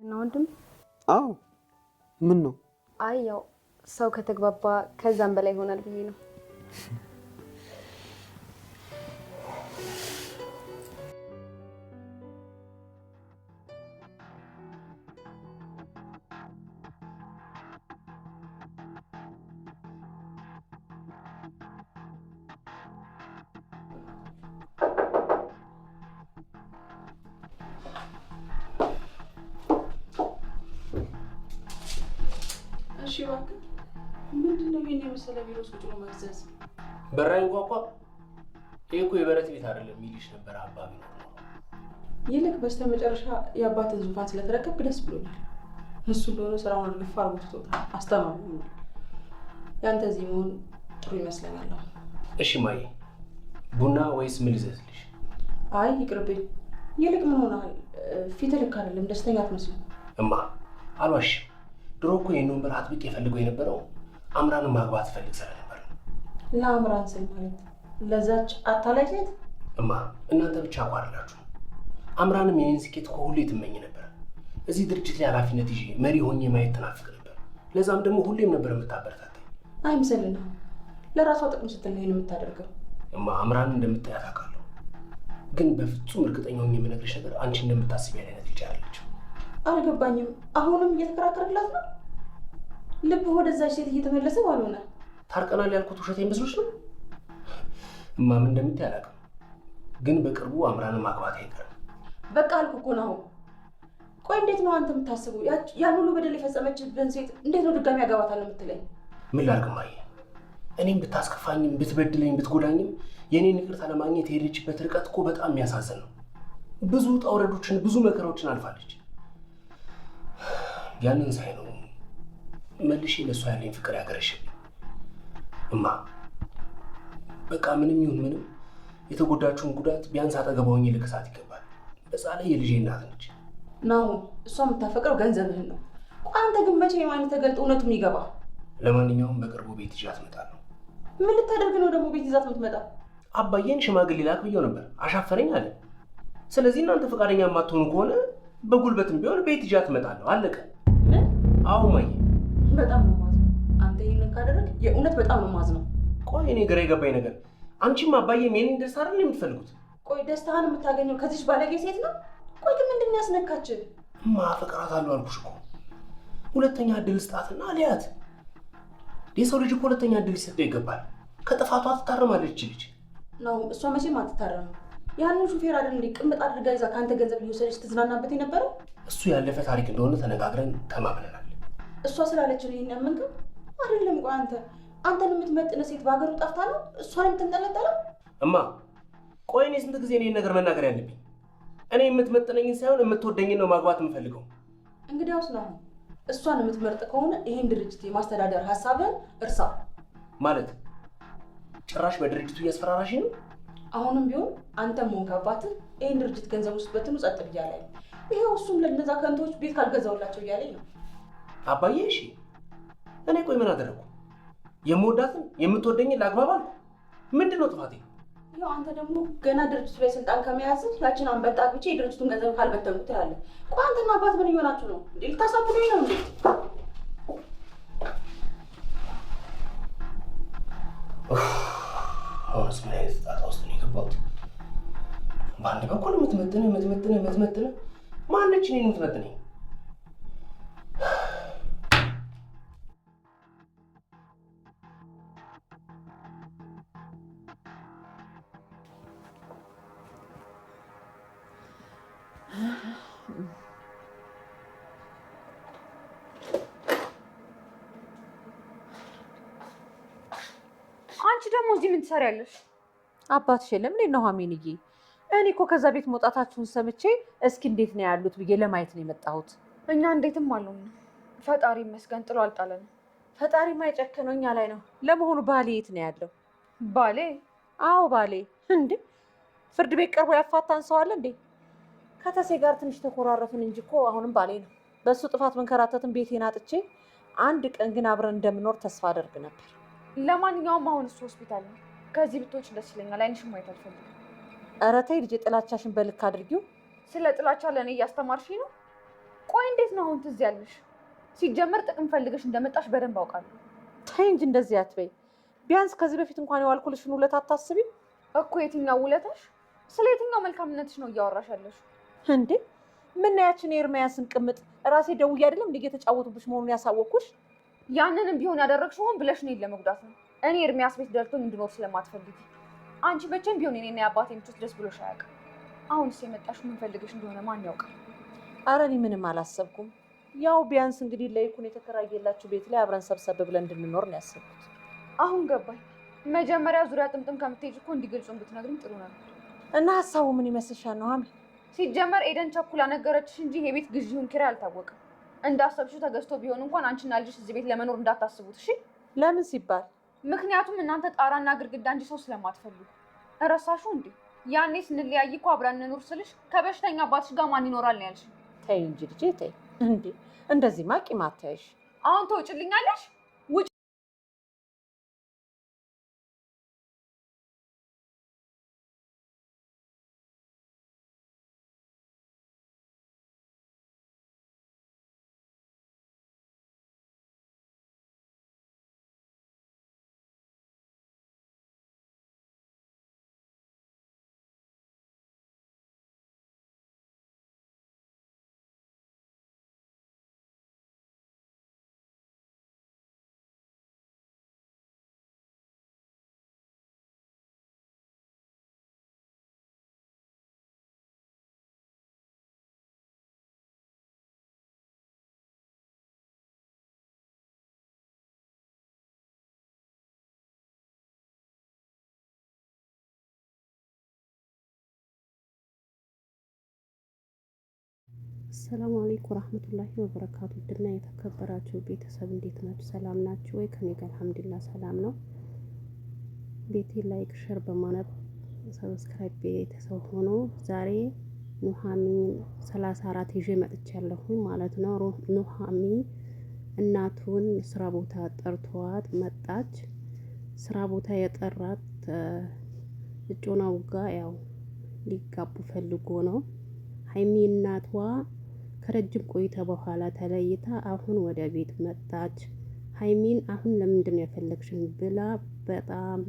እና ወንድም? አዎ። ምን ነው? አይ ያው ሰው ከተግባባ ከዛም በላይ ይሆናል ብዬ ነው። እሺ እባክህ፣ ምንድን ነው ይሄን የመሰለ ቢሮ ውስጥ ቁጭ ብሎ መፍዘዝ? በራ ይንኳኳ። ይሄ እኮ የበረት ቤት አይደለም የሚልሽ ነበር አባ ቢኖር ኖሮ። ይልቅ በስተመጨረሻ የአባትን ዙፋን ስለተረከብክ ደስ ብሎኛል። እሱ እንደሆነ ስራውን እርግፍ አድርጎ ትቶታል፣ አስተማማኝ ሆኗል። ያንተ እዚህ መሆን ጥሩ ይመስለኛል። አሁን እሺ ማዬ፣ ቡና ወይስ ምን ልዘዝልሽ? አይ ይቅርብኝ። ይልቅ ምን ሆነሃል? ፊትህ ልክ አይደለም፣ ደስተኛ አትመስልም። እማ አልዋሽም። ድሮ እኮ ይህን ወንበር አጥብቄ የፈልገው የነበረው አምራንን ማግባት እፈልግ ስለነበር ነው። ለአምራን ስል ማለት ለዛች አታላይ ሴት? እማ እናንተ ብቻ እኮ አይደላችሁ። አምራንም የኔን ስኬት እኮ ሁሌ ትመኝ ነበር። እዚህ ድርጅት ላይ ኃላፊነት ይዤ መሪ ሆኜ ማየት ትናፍቅ ነበር። ለዛም ደግሞ ሁሌም ነበር የምታበረታታኝ። አይምሰልና ለራሷ ጥቅም ስትል ነው ይሄን የምታደርገው። እማ አምራን እንደምታያት አውቃለሁ፣ ግን በፍጹም እርግጠኛ ሆኜ የምነግርሽ ነገር አንቺ እንደምታስቢ አይነት ልጅ አይደለችም። አልገባኝም። አሁንም እየተከራከርክላት ነው? ልብህ ወደዛች ሴት እየተመለሰ ባልሆነ። ታርቀናል ያልኩት ውሸት ይመስሎች ነው? እማ ምን እንደምታይ አላውቅም፣ ግን በቅርቡ አምራንን ማግባት አይቀርም። በቃ አልኩህ እኮ ናሆም። ቆይ እንዴት ነው አንተ የምታስበው? ያን ሁሉ በደል የፈጸመችብህን ሴት እንዴት ነው ድጋሚ ያገባታል የምትለኝ? ምን ላድርግ እማዬ፣ እኔም ብታስከፋኝም ብትበድለኝ ብትጎዳኝም የእኔን ይቅርታ ለማግኘት የሄደችበት ርቀት እኮ በጣም የሚያሳዝን ነው። ብዙ ውጣ ውረዶችን ብዙ መከራዎችን አልፋለች። ያንን ሳይ ነው መልሼ ለእሷ ያለኝ ፍቅር ያገረሸብኝ። እማ በቃ ምንም ይሁን ምንም የተጎዳችውን ጉዳት ቢያንስ አጠገቧ ሆኜ ልክሳት ይገባል። በዛ ላይ የልጄ እናት ነች። ናሆም፣ እሷ የምታፈቅረው ገንዘብህን ነው። ቆይ አንተ ግን መቼ የማን ተገልጦ እውነቱ የሚገባ? ለማንኛውም በቅርቡ ቤት ይዣት እመጣለሁ። ምን ልታደርግ ነው ደግሞ ቤት ይዛት የምትመጣ? አባዬን ሽማግሌ ላክ ብየው ነበር፣ አሻፈረኝ አለ። ስለዚህ እናንተ ፈቃደኛ የማትሆኑ ከሆነ በጉልበትም ቢሆን ቤት ይዣት እመጣለሁ። አለቀ። ምን? አዎ እማዬ። በጣም ነው የማዝነው። አንተ ይህንን ካደረግ የእውነት በጣም ነው የማዝነው። ቆይ እኔ ግራ የገባኝ ነገር አንቺም አባዬም የኔን ደስታ አይደል የምትፈልጉት? ቆይ ደስታህን የምታገኘው ከዚች ባለጌ ሴት ነው? ቆይ ግን ምንድን ነው ያስነካችህ? እማ አፈቅራታለሁ አልኩሽ እኮ። ሁለተኛ እድል ስጣትና ልያት። የሰው ልጅ እኮ ሁለተኛ እድል ሊሰጠው ይገባል። ከጥፋቷ ትታረማለች ልጅ። ነው እሷ መቼም አትታረምም። ያንን ሹፌር አይደል እንዴ ቅምጥ አድርጋ ይዛ ከአንተ ገንዘብ እየወሰደች ትዝናናበት የነበረው? እሱ ያለፈ ታሪክ እንደሆነ ተነጋግረን ተማምነናል። እሷ ስላለች ነው ይሄን ያመንከው? አይደለም። ቆይ አንተን የምትመጥን ሴት በሀገሩ ጠፍታ ነው እሷን የምትንጠለጠለው? እማ ቆይ እኔ ስንት ጊዜ እኔን ነገር መናገር ያለብኝ? እኔ የምትመጥነኝን ሳይሆን የምትወደኝን ነው ማግባት የምፈልገው። እንግዲያውስ ነው እሷን የምትመርጥ ከሆነ ይሄን ድርጅት የማስተዳደር ሀሳብህን እርሳ። ማለት ጭራሽ በድርጅቱ እያስፈራራሽ ነው? አሁንም ቢሆን አንተም ሆንክ አባትህ ይሄን ድርጅት ገንዘብ ውስጥ በትኑ ጸጥ ብያለሁ። ይኸው እሱም ለነዛ ከንቶች ቤት ካልገዛውላቸው እያለኝ ነው። አባዬ እሺ፣ እኔ ቆይ ምን አደረኩ? የምወዳትን የምትወደኝን ላግባብ አልኩ? ምንድን ነው ጥፋቴ? ይኸው አንተ ደግሞ ገና ድርጅቱ ላይ ስልጣን ከመያዝህ ያችን አንበጣ አግብቼ የድርጅቱን ገንዘብ ካልበተንኩ ትላለህ። ቆይ አንተና አባት ምን እየሆናችሁ ነው እንዴ? ልታሳብዱኝ ነው እንዴ? አሁንስ ምን አይነት ጣጣ ውስጥ ነው የገባሁት? በአንድ በኩል የምትመጥነ የምትመጥነ የምትመጥነ ማነች እኔን የምትመጥነኝ? አንቺ ደግሞ እዚህ ምን ትሰሪያለሽ? አባትሽ የለም እንዴ? ኑሐሚንዬ፣ እኔ እኮ ከዛ ቤት መውጣታችሁን ሰምቼ እስኪ እንዴት ነው ያሉት ብዬ ለማየት ነው የመጣሁት። እኛ እንዴትም አልሆንም። ፈጣሪ ይመስገን ጥሎ አልጣለንም። ፈጣሪ ማይጨክነው እኛ ላይ ነው። ለመሆኑ ባሌ የት ነው ያለው? ባሌ? አዎ ባሌ። እንዴ ፍርድ ቤት ቀርቦ ያፋታን ሰው አለ እንዴ? ከተሴ ጋር ትንሽ ተኮራረፍን እንጂ እኮ አሁንም ባሌ ነው። በእሱ ጥፋት መንከራተትን ቤቴን አጥቼ አንድ ቀን ግን አብረን እንደምኖር ተስፋ አደርግ ነበር። ለማንኛውም አሁን እሱ ሆስፒታል ነው። ከዚህ ብትወጪ ደስ ይለኛል። ዓይንሽን ማየት አልፈልግም። ኧረ ተይ ልጄ፣ ጥላቻሽን በልክ አድርጊው። ስለ ጥላቻ ለእኔ እያስተማርሽኝ ነው? ቆይ እንዴት ነው አሁን ትዝ ያለሽ? ሲጀመር ጥቅም ፈልገሽ እንደመጣሽ በደንብ አውቃለሁ። ተይ እንጂ እንደዚህ አትበይ። ቢያንስ ከዚህ በፊት እንኳን የዋልኩልሽን ውለታ አታስቢም እኮ። የትኛው ውለታሽ? ስለ የትኛው መልካምነትሽ ነው እያወራሽ ያለሽ? እንዴ ምን ያችን የኤርሚያስን ቅምጥ ራሴ ደውዬ አይደለም እንዴ እየተጫወቱብሽ መሆኑን ያሳወቅኩሽ? ያንንም ቢሆን ያደረግሽው ሆን ብለሽ እኔን ለመጉዳት ነው። እኔ ኤርሚያስ ቤት ደልቶኝ እንድኖር ስለማትፈልጊ። አንቺ መቼም ቢሆን የኔና የአባቴ ምቾት ደስ ብሎሽ አያውቅም። አሁንስ የመጣሽው ምን ፈልገሽ እንደሆነ ማን ያውቃል? አረ እኔ ምንም አላሰብኩም። ያው ቢያንስ እንግዲህ ለይኩን የተከራየላችሁ ቤት ላይ አብረን ሰብሰብ ብለን እንድንኖር ነው ያሰብኩት። አሁን ገባኝ። መጀመሪያ ዙሪያ ጥምጥም ከምትሄጂ እኮ እንዲገልጹን ብትነግሪኝ ጥሩ ነበር። እና ሀሳቡ ምን ይመስልሻል ነው አሜን? ሲጀመር ኤደን ቸኩላ ነገረችሽ እንጂ የቤት ግዢውን ኪራይ አልታወቅም። እንዳሰብሽው ተገዝቶ ቢሆን እንኳን አንቺና ልጅሽ እዚህ ቤት ለመኖር እንዳታስቡት እሺ። ለምን ሲባል? ምክንያቱም እናንተ ጣራና ግድግዳ እንጂ ሰው ስለማትፈልጉ። እረሳሽው እንዴ? ያኔ ስንለያይ እኮ አብረን እንኑር ስልሽ ከበሽተኛ አባትሽ ጋር ማን ይኖራል ነው ያልሽ። ተይ እንጂ ልጄ ተይ። እንዴ እንደዚህማ ቂም አትያይሽ። አሁን ትወጪልኛለሽ? ውጭ። السلام عليكم ورحمة الله وبركاته። ውድና የተከበራችሁ ቤተሰብ እንዴት ናችሁ? ሰላም ናችሁ ወይ? ከኔ ጋር الحمد لله ሰላም ነው። ቤቴ like፣ share በማድረግ subscribe ቤተሰብ ሆኖ ዛሬ ኑሐሚን 34 ይዤ መጥቻለሁኝ ማለት ነው። ኑሐሚን እናቱን ስራ ቦታ ጠርቷት መጣች። ስራ ቦታ የጠራት እጮናው ጋ ያው ሊጋቡ ፈልጎ ነው። ሀይሚ እናቷ ከረጅም ቆይታ በኋላ ተለይታ አሁን ወደ ቤት መጣች። ሀይሚን አሁን ለምንድን ነው የፈለግሽን ብላ በጣም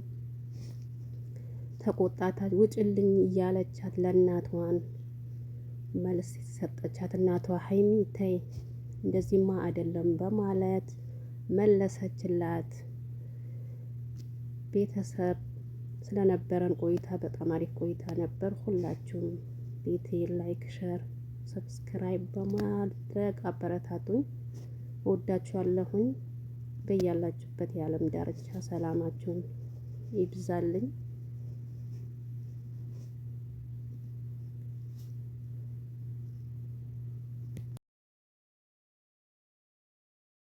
ተቆጣታት። ውጭልኝ እያለቻት ለእናቷን መልስ ሰጠቻት። እናቷ ሀይሚ ተይ እንደዚህማ አይደለም በማለት መለሰችላት። ቤተሰብ ስለነበረን ቆይታ በጣም አሪፍ ቆይታ ነበር። ሁላችሁም ቤቴ like፣ share፣ subscribe በማድረግ አበረታቱኝ። እወዳችኋለሁኝ። በያላችሁበት የዓለም ዳርቻ ሰላማችሁን ይብዛልኝ።